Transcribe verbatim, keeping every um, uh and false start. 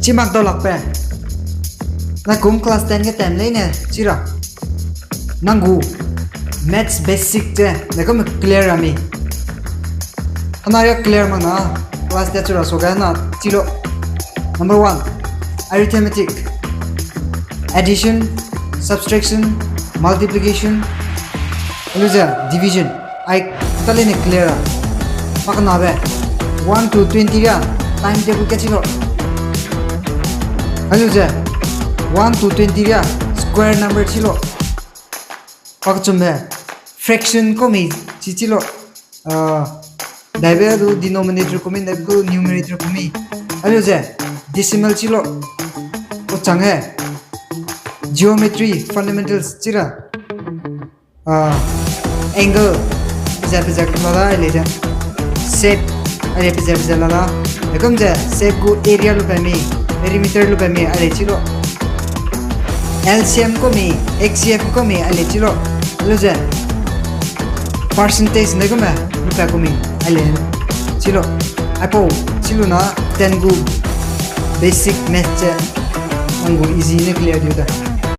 Chi mak dau lakbe. Naikum class ten ge tem leine chi ra. Nang gu maths basic ze, nai kume clear ra mi. Hena ria clear mak na, class ten chu ra suage na chi lo. Number one, arithmetic, addition, subtraction, multiplication, helu ze division. Ai, ta leine clear ra. Pakenabe, one to twenty ria, time table ke chi lo. Helu ze, one to twenty ria, square number chi lo. Pakechumbe, fraction ku mi chi chi lo. Daibe du denominator ku mi, daibe du numerator ku mi. Helu ze, decimal chi lo. Pau chang e, geometry fundamentals chi ra. Angle, peze peze la la, ai lei ze. Shape, ai lei peze peze la la. Ekum ze shape gu area lu pa mi, perimeter lu pa mi, ai lei chi lo. L C M ku mi, H C F ku mi, ai lei chi lo. Helu ze, percentage ne kume lu pa ku mi, ai lei chi lo. Aipau chi lu na ten gu basic math ze nang gu easy ne clear diu da.